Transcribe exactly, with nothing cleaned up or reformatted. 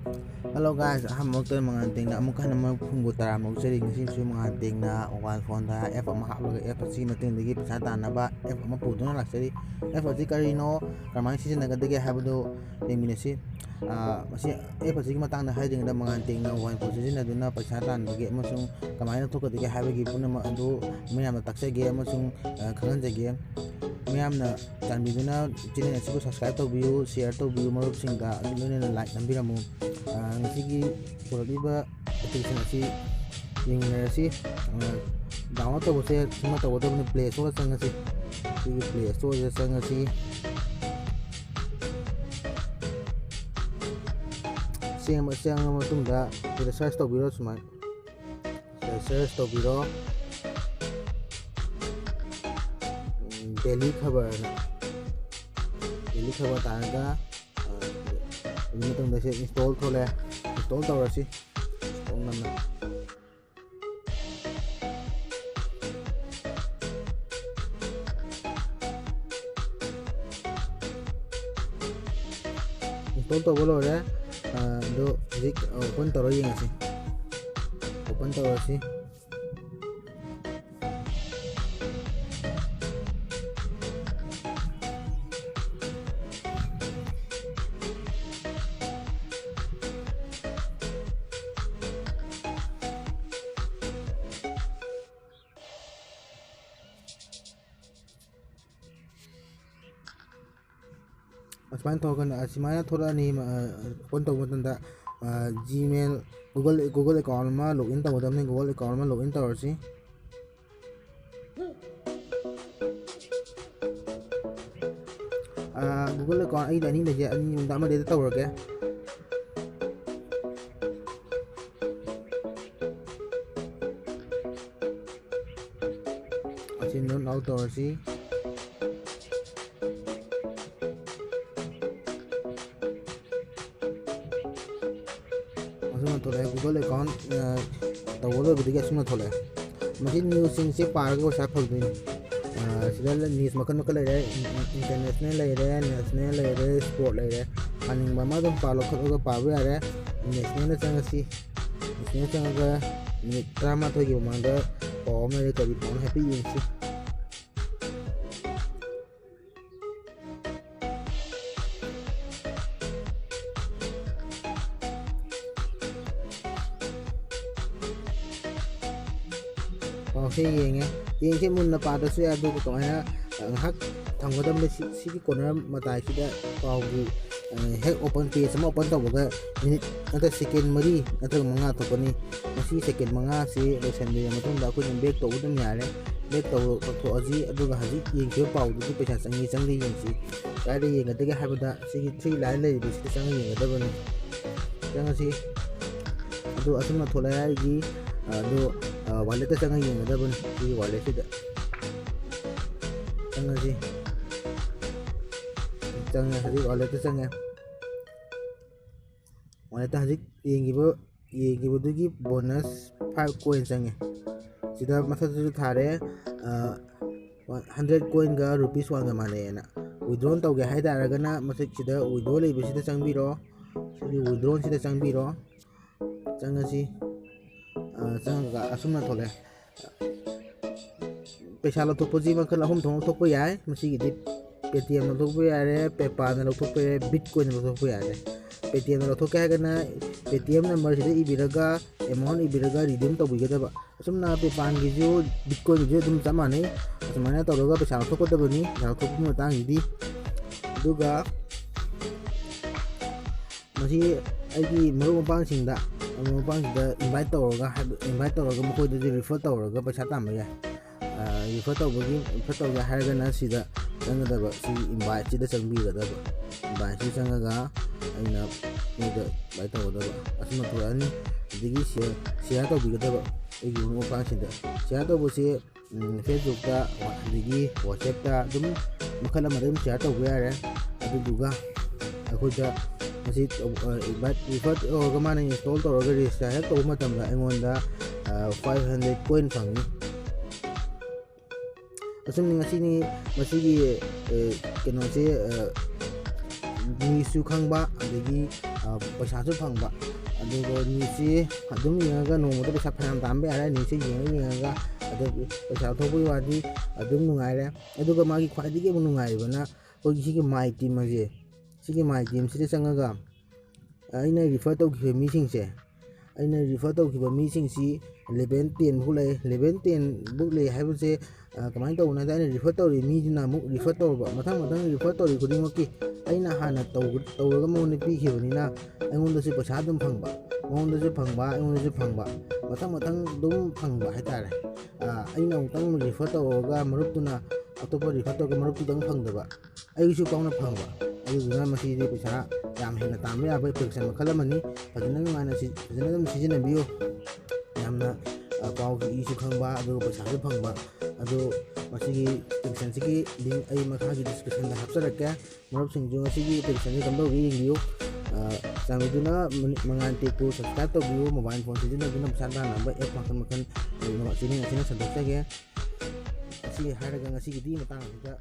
Hello guys, ꯑꯍꯥꯟꯕ ꯃꯛꯇꯗ ꯃꯉꯥꯜ ꯇꯦꯡꯅ ꯑꯃꯨꯛ ꯍꯟꯅ ꯃꯔꯨꯞ ꯈꯨꯝꯕꯨ ꯇꯔꯥꯝꯅ ꯑꯣꯛꯆꯔꯤ꯫ ꯉꯁꯤꯁꯨ ꯃꯉꯥꯜ ꯇꯦꯡꯅ mobile phoneꯗ app ꯑꯃ ꯍꯥꯞꯂꯒ app ꯑꯁꯤꯒꯤ ꯃꯇꯦꯡꯗꯒꯤ ꯄꯩꯁꯥ ꯇꯥꯟꯅꯕ app ꯑꯃ ꯄꯨꯗꯨꯅ ꯂꯥꯛꯆꯔꯤ꯫ App ꯑꯁꯤ ꯀꯔꯤꯅꯣ, ꯀꯃꯥꯏꯅ ꯁꯤꯖꯤꯟꯅꯒꯗꯒꯦ ꯍꯥꯏꯕꯗꯨ ꯌꯦꯡꯃꯤꯟꯅꯁꯤ꯫ ꯑꯥ, ꯃꯁꯤ app ꯑꯁꯤꯒꯤ ꯃꯇꯥꯡꯗ ꯍꯥꯏꯗ꯭ꯔꯤꯉꯩꯗ ꯃꯉꯥꯜ ꯇꯦꯡꯅ mobile phone ꯁꯤꯖꯤꯟꯅꯗꯨꯅ ꯄꯩꯁꯥ ꯇꯥꯟꯕꯒꯤ ꯑꯃꯁꯨꯡ ꯀꯃꯥꯏꯅ ꯊꯣꯛꯀꯗꯒꯦ ꯍꯥꯏꯕꯒꯤ ꯄꯨꯝꯅꯃꯛ ꯑꯗꯨ ꯃꯌꯥꯝꯗ ꯇꯥꯛꯆꯒꯦ ꯑꯃꯁꯨꯡ, ꯑꯥ, ꯈꯪꯍꯟꯖꯒꯦ꯫ ꯃꯌꯥꯝꯅ ꯆꯥꯟꯕꯤꯗꯨꯅ channel ꯑꯁꯤꯕꯨ subscribe ꯇꯧꯕꯤꯌꯨ, share ꯇꯧꯕꯤꯌꯨ, ꯃꯔꯨꯞꯁꯤꯡꯗ ꯑꯗꯨ ꯂꯣꯏꯅꯅ like ꯅꯝꯕꯤꯔꯝꯃꯨ꯫ ꯑꯥ, ꯉꯁꯤꯒꯤ ꯄꯨꯔꯛꯂꯤꯕ application ꯑꯁꯤ ꯌꯦꯡꯃꯤꯟꯅꯔꯁꯤ꯫ ꯑꯥ, download ꯇꯧꯕꯁꯦ ꯁꯨꯝꯅ ꯇꯧꯒꯗꯕꯅꯤ, Play Storeꯗ ꯆꯪꯉꯁꯤ꯫ ꯑꯩꯈꯣꯏꯒꯤ Play Storeꯁꯤꯗ ꯆꯪꯉꯁꯤ꯫ ꯆꯪꯉ-, ꯆꯪꯉꯕ ꯃꯇꯨꯡꯗ ꯁꯤꯗ search ꯇꯧꯕꯤꯔꯣ ꯁꯨꯃꯥꯏꯅ꯫ ꯁꯤꯗ search ꯇꯧꯕꯤꯔꯣ꯫ ꯎꯝ, Daily Khabarꯅ꯫ Daily Khabar ꯇꯥꯔꯒ, ꯑ, ꯑꯗꯨꯒꯤ ꯃꯇꯨꯡꯗ ꯁꯤ install ꯊꯣꯛꯂꯛꯑꯦ꯫ Install ꯇꯧꯔꯁꯤ꯫ Install ꯅꯝꯃꯦ꯫ Install ꯇꯧꯕ ꯂꯣꯏꯔꯦ꯫ ꯑ, ꯑꯗꯨ ꯍꯧꯖꯤꯛ open ꯇꯧꯔ ꯌꯦꯡꯉꯁꯤ꯫ Open ꯇꯧꯔꯁꯤ꯫ ꯑꯁꯨꯃꯥꯏꯅ ꯊꯣꯛꯂꯛꯀꯅꯤ, ꯑꯁꯨꯃꯥꯏꯅ ꯊꯣꯛꯂꯛꯑꯅꯤ꯫ ꯑ, open ꯇꯧꯕ ꯃꯇꯝꯗ, ꯑ, Gmail, Google, Google account ꯑꯃ login ꯇꯧꯒꯗꯕꯅꯤ꯫ Google account ꯑꯃ login ꯇꯧꯔꯁꯤ꯫ ꯑ, Google account ꯑꯩꯗꯤ ꯑꯅꯤ ꯂꯩꯖꯩ, ꯑꯅꯤ ꯃꯅꯨꯡꯗ ꯑꯃꯗꯤ ꯇꯧꯔꯒꯦ꯫ ꯑꯁꯤ none out ꯇꯧꯔꯁꯤ꯫ ꯑꯁꯨꯝꯅ ꯊꯣꯛꯂꯛꯑꯦ꯫ Google account, ꯑ, ꯇꯧꯕ ꯂꯣꯏꯕꯗꯒꯤ ꯑꯁꯨꯝꯅ ꯊꯣꯛꯂꯛꯑꯦ꯫ ꯃꯁꯤ newsꯁꯤꯡꯁꯦ ꯄꯥꯔꯒ ꯄꯩꯁꯥ ꯐꯪꯗꯣꯏꯅꯤ꯫ ꯑ, ꯁꯤꯗ news ꯃꯈꯜ ꯃꯈꯜ ꯂꯩꯔꯦ, international ꯂꯩꯔꯦ, national ꯂꯩꯔꯦ, sport ꯂꯩꯔꯦ꯫ ꯄꯥꯅꯤꯡꯕ ꯑꯃ ꯑꯗꯨꯝ ꯄꯥ, ꯂꯧꯊꯣꯛꯂꯒ ꯄꯥꯕ ꯌꯥꯔꯦ꯫ National ꯆꯪꯉꯁꯤ꯫ National ꯆꯪꯉꯒ ꯃꯤꯅꯤꯠ ꯇꯔꯥꯃꯥꯊꯣꯏꯒꯤ ꯃꯃꯥꯡꯗ ꯄꯥꯎ ꯑꯃ ꯂꯩꯔꯦ, ꯀꯔꯤ ꯄꯥꯎꯅꯣ ꯍꯥꯏꯐꯦꯠ ꯌꯦꯡꯁꯤ꯫ ꯄꯥꯎꯁꯦ ꯌꯦꯡꯉꯦ꯫ ꯌꯦꯡꯁꯦ, ꯃꯨꯟꯅ ꯄꯥꯗ꯭ꯔꯁꯨ ꯌꯥꯏ, ꯑꯗꯨꯕꯨ ꯀꯃꯥꯏꯅ, ꯑ, ꯉꯥꯏꯍꯥꯛ ꯊꯝꯒꯗꯕꯅꯤ꯫ ꯁꯤ, ꯁꯤꯒꯤ corner ꯃꯇꯥꯏꯁꯤꯗ ꯄꯥꯎꯒꯤ, ꯑ, ꯍꯦꯛ open, page ꯑꯃ open ꯇꯧꯕꯒ ꯃꯤꯅꯤꯠ ꯅꯠꯇ꯭ꯔ second ꯃꯔꯤ ꯅꯠꯇ꯭ꯔꯒ ꯃꯉꯥ ꯊꯣꯛꯀꯅꯤ꯫ ꯃꯁꯤ second ꯃꯉꯥꯁꯤ ꯂꯣꯏꯁꯤꯟꯕꯤꯔ ꯃꯇꯨꯡꯗ ꯑꯩꯈꯣꯏꯅ back ꯇꯧꯕ ꯑꯗꯨꯝ ꯌꯥꯔꯦ꯫ Back ꯇꯧ-, ꯇꯧꯊꯣꯛꯑꯁꯤ, ꯑꯗꯨꯒ ꯍꯧꯖꯤꯛ ꯌꯦꯡꯈꯤꯕ ꯄꯥꯎꯗꯨꯒꯤ ꯄꯩꯁꯥ ꯆꯪꯉꯤ ꯆꯪꯗꯦ ꯌꯦꯡꯁꯤ꯫ ꯀꯗꯥꯏꯗ ꯌꯦꯡꯒꯗꯒꯦ ꯍꯥꯏꯕꯗ ꯁꯤꯒꯤ three line ꯂꯩꯔꯤꯕꯁꯤꯗ ꯆꯪꯉ ꯌꯦꯡꯒꯗꯕꯅꯤ꯫ ꯆꯪꯉꯁꯤ꯫ ꯑꯗꯨ ꯑꯁꯨꯝꯅ ꯊꯣꯛꯂꯛꯑꯦ ꯑꯩꯒꯤ, ꯑꯗꯨ, ꯑ, walletꯇ ꯆꯪꯉ ꯌꯦꯡꯒꯗꯕꯅꯤ꯫ ꯁꯤꯒꯤ walletꯁꯤꯗ ꯆꯪꯉꯁꯤ꯫ ꯆꯪꯉꯦ, ꯍꯧꯖꯤꯛ walletꯇ ꯆꯪꯉꯦ꯫ Walletꯇ ꯍꯧꯖꯤꯛ ꯌꯦꯡꯈꯤꯕ, ꯌꯦꯡꯈꯤꯕꯗꯨꯒꯤ bonus five coin ꯆꯪꯉꯦ꯫ ꯁꯤꯗ ꯃꯊꯛꯇꯁꯨ ꯊꯥꯔꯦ, ꯑ, hundred coinꯒ rupees oneꯒ ꯃꯥꯟꯅꯩꯑꯅ꯫ Withdraw ꯇꯧꯒꯦ ꯍꯥꯏꯇꯥꯔꯒꯅ ꯃꯊꯛꯁꯤꯗ withdraw ꯂꯩꯕꯁꯤꯗ ꯆꯪꯕꯤꯔꯣ꯫ ꯁꯤꯒꯤ withdrawꯁꯤꯗ ꯆꯪꯕꯤꯔꯣ꯫ ꯆꯪꯉꯁꯤ꯫ ꯑ, ꯆꯪꯉꯒ ꯑꯁꯨꯝꯅ ꯊꯣꯛꯂꯛꯑꯦ꯫ ꯄꯩꯁꯥ ꯂꯧꯊꯣꯛꯄꯁꯤ ꯃꯈꯜ ꯑꯍꯨꯝ ꯊꯣꯛꯅ ꯂꯧꯊꯣꯛꯄ ꯌꯥꯏ꯫ ꯃꯁꯤꯒꯤꯗꯤ Paytmꯅ ꯂꯧꯊꯣꯛꯄ ꯌꯥꯔꯦ, PayPalꯅ ꯂꯧꯊꯣꯛꯄ ꯌꯥꯔꯦ, Bitcoinꯅ ꯂꯧꯊꯣꯛꯄ ꯌꯥꯔꯦ꯫ Paytmꯅ ꯂꯧꯊꯣꯛꯀꯦ ꯍꯥꯏꯔꯒꯅ Paytm numberꯁꯤꯗ ꯏꯕꯤꯔꯒ, amount ꯏꯕꯤꯔꯒ redeem ꯇꯧꯕꯤꯒꯗꯕ꯫ ꯑꯁꯨꯝꯅ PayPalꯒꯤꯁꯨ, Bitcoinꯒꯤꯁꯨ ꯑꯗꯨꯝ ꯆꯞ ꯃꯥꯟꯅꯩ꯫ ꯑꯁꯨꯃꯥꯏꯅ ꯇꯧꯔꯒ ꯄꯩꯁꯥ ꯂꯧꯊꯣꯛꯀꯗꯕꯅꯤ, ꯄꯩꯁꯥ ꯂꯧꯊꯣꯛꯄꯒꯤ ꯃꯇꯥꯡꯁꯤꯗꯤ꯫ ꯑꯗꯨꯒ ꯃꯁꯤ ꯑꯩꯒꯤ ꯃꯔꯨꯞ ꯃꯄꯥꯡꯁꯤꯡꯗ, ꯃꯔꯨꯞ ꯃꯄꯥꯡꯁꯤꯡꯗ invite ꯇꯧꯔꯒ ꯍꯥꯏꯕ, invite ꯇꯧꯔꯒ ꯃꯈꯣꯏꯗꯗꯤ refer ꯇꯧꯔꯒ ꯄꯩꯁꯥ ꯇꯥꯟꯕ ꯌꯥꯏ꯫ ꯑ, refer ꯇꯧꯕꯒꯤ, refer ꯇꯧꯒꯦ ꯍꯥꯏꯔꯒꯅ ꯁꯤꯗ ꯆꯪꯒꯗꯕ, ꯁꯤ inviteꯁꯤꯗ ꯆꯪꯕꯤꯒꯗꯕ꯫ Inviteꯁꯤꯗ ꯆꯪꯉꯒ ꯑꯩꯅ ꯃꯣꯏꯗ invite ꯇꯧꯒꯗꯕ꯫ ꯑꯁꯨꯝꯅ ꯊꯣꯛꯂꯛꯑꯅꯤ꯫ ꯑꯗꯒꯤ share, share ꯇꯧꯕꯤꯒꯗꯕ ꯑꯩꯒꯤ ꯃꯔꯨꯞ ꯃꯄꯥꯡꯁꯤꯡꯗ꯫ Share ꯇꯧꯕꯁꯤ ꯎꯝ, Facebookꯇ, ꯑꯗꯒꯤ WhatsAppꯇ ꯑꯗꯨꯝ ꯃꯈꯜ ꯑꯃꯗ ꯑꯗꯨꯝ share ꯇꯧꯕ ꯌꯥꯔꯦ꯫ ꯑꯗꯨꯗꯨꯒ ꯑꯩꯈꯣꯏꯗ ꯃꯁꯤ, ꯑ, invite, refer ꯇꯧꯔꯒ ꯃꯥꯅ install ꯇꯧꯔꯒ register ꯍꯦꯛ ꯇꯧꯕ ꯃꯇꯝꯗ ꯑꯩꯉꯣꯟꯗ, ꯑ, five hundred coin ꯐꯪꯅꯤ꯫ ꯑꯁꯨꯝꯅ ꯉꯁꯤꯅꯤ ꯃꯁꯤꯒꯤ, ꯑ, ꯀꯩꯅꯣꯁꯦ, ꯑ, ꯅꯤꯁꯁꯨ ꯈꯪꯕ, ꯑꯗꯒꯤ ꯄꯩꯁꯥꯁꯨ ꯐꯪꯕ꯫ ꯑꯗꯨꯒ ꯅꯤꯁꯁꯤ ꯑꯗꯨꯝ ꯌꯦꯡꯉꯒ ꯅꯣꯡꯃꯗ ꯄꯩꯁꯥ ꯐꯅꯌꯥꯝ ꯇꯥꯟꯕ ꯌꯥꯔꯦ, ꯅꯤꯁꯁꯤ ꯌꯦꯡꯉ ꯌꯦꯡꯉꯒ꯫ ꯑꯗꯨ ꯄꯩꯁꯥ ꯊꯣꯛꯄꯒꯤ ꯋꯥꯗꯤ ꯑꯗꯨꯝ ꯅꯨꯡꯉꯥꯏꯔꯦ꯫ ꯑꯗꯨꯒ ꯃꯥꯒꯤ ꯈ꯭ꯋꯥꯏꯗꯒꯤ ꯑꯃꯨꯛ ꯅꯨꯡꯉꯥꯏꯔꯤꯕꯅ ꯑꯩꯈꯣꯏꯒꯤ ꯁꯤꯒꯤ ꯃꯥꯏ ꯇꯤꯝ ꯑꯁꯦ, ꯁꯤꯒꯤ ꯃꯥꯏ ꯇꯤꯝꯁꯤꯗ ꯆꯪꯉꯒ ꯑꯩꯅ ꯔꯤꯐꯔ ꯇꯧꯈꯤꯕ ꯃꯤꯁꯤꯡꯁꯦ, ꯑꯩꯅ ꯔꯤꯐꯔ ꯇꯧꯈꯤꯕ ꯃꯤꯁꯤꯡꯁꯤ eleven ten ꯐꯥꯎ ꯂꯩ꯫ eleven ten ꯐꯥꯎ ꯂꯩ ꯍꯥꯏꯕꯁꯦ ꯀꯃꯥꯏꯅ ꯇꯧꯕꯅꯣ ꯍꯥꯏꯗ, ꯑꯩꯅ ꯔꯤꯐꯔ ꯇꯧꯔꯤ ꯃꯤꯗꯨꯅ ꯑꯃꯨꯛ ꯔꯤꯐꯔ ꯇꯧꯔꯕ, ꯃꯊꯪ ꯃꯊꯪ ꯔꯤꯐꯔ ꯇꯧꯔꯤ ꯈꯨꯗꯤꯡꯃꯛꯀꯤ ꯑꯩꯅ ꯍꯥꯟꯅ ꯇꯧꯔꯒ ꯃꯉꯣꯟꯗ ꯄꯤꯈꯤꯕꯅꯤꯅ ꯑꯩꯉꯣꯟꯗꯁꯨ ꯄꯩꯁꯥ ꯑꯗꯨꯝ ꯐꯪꯕ, ꯃꯉꯣꯟꯗꯁꯨ ꯐꯪꯕ, ꯑꯩꯉꯣꯟꯗꯁꯨ ꯐꯪꯕ, ꯃꯊꯪ ꯃꯊꯪ ꯑꯗꯨꯝ ꯐꯪꯕ ꯍꯥꯏꯇꯥꯔꯦ꯫ ꯑꯩꯅ ꯑꯃꯨꯛꯇꯪ ꯔꯤꯐꯔ ꯇꯧꯔꯒ ꯃꯔꯨꯞꯇꯨꯅ ꯑꯇꯣꯞꯄ ꯔꯤꯐꯔ ꯇꯧꯔꯒ ꯃꯔꯨꯞꯇꯨꯗꯪ ꯐꯪꯗꯕ, ꯑꯩꯒꯤꯁꯨ ꯀꯥꯎꯅ ꯐꯪꯕ꯫ ꯑꯗꯨꯗꯨꯅ ꯃꯁꯤꯗꯤ ꯄꯩꯁꯥ ꯌꯥꯝ ꯍꯦꯟꯅ ꯇꯥꯟꯕ ꯌꯥꯕ ꯑꯦꯄ꯭ꯂꯤꯀꯦꯁꯟ ꯃꯈꯜ ꯑꯃꯅꯤ꯫ ꯐꯖꯅ ꯅꯨꯡꯉꯥꯏꯅ ꯁꯤ-, ꯐꯖꯅ ꯑꯗꯨꯝ ꯁꯤꯖꯤꯟꯅꯕꯤꯌꯨ꯫ ꯌꯥꯝꯅ ꯄꯥꯎꯁꯨ ꯏꯁꯨ ꯈꯪꯕ, ꯑꯗꯨꯒ ꯄꯩꯁꯥꯁꯨ ꯐꯪꯕ꯫ ꯑꯗꯨ ꯃꯁꯤꯒꯤ ꯑꯦꯄ꯭ꯂꯤꯀꯦꯁꯟꯁꯤꯒꯤ ꯂꯤꯡ ꯑꯩ ꯃꯈꯥꯒꯤ ꯗꯤꯁꯀ꯭ꯔꯤꯞꯁꯟꯗ ꯍꯥꯞꯆꯔꯛꯀꯦ꯫ ꯃꯔꯨꯞꯁꯤꯡꯁꯨ ꯉꯁꯤꯒꯤ ꯑꯦꯄ꯭ꯂꯤꯀꯦꯁꯟꯁꯤ ꯀꯝꯗꯧꯒꯦ ꯌꯦꯡꯕꯤꯌꯨ꯫ ꯆꯥꯟꯕꯤꯗꯨꯅ ꯃꯉꯥꯜ ꯇꯦꯛꯄꯨ ꯁꯕꯁꯀ꯭ꯔꯥꯏꯕ ꯇꯧꯕꯤꯌꯨ꯫ ꯃꯣꯕꯥꯏꯜ ꯐꯣꯟ ꯁꯤꯖꯤꯟꯅꯗꯨꯅ ꯄꯩꯁꯥ ꯇꯥꯟꯅꯕ ꯑꯦꯞ ꯃꯈꯜ ꯃꯈꯜ ꯆꯦꯅꯦꯜ ꯑꯁꯤꯅ ꯁꯟꯗꯣꯛꯆꯒꯦ꯫ ꯑꯁꯤ ꯍꯥꯏꯔꯒ ꯉꯁꯤꯒꯤꯗꯤ ꯃꯇꯥꯡ ꯑꯁꯤꯗ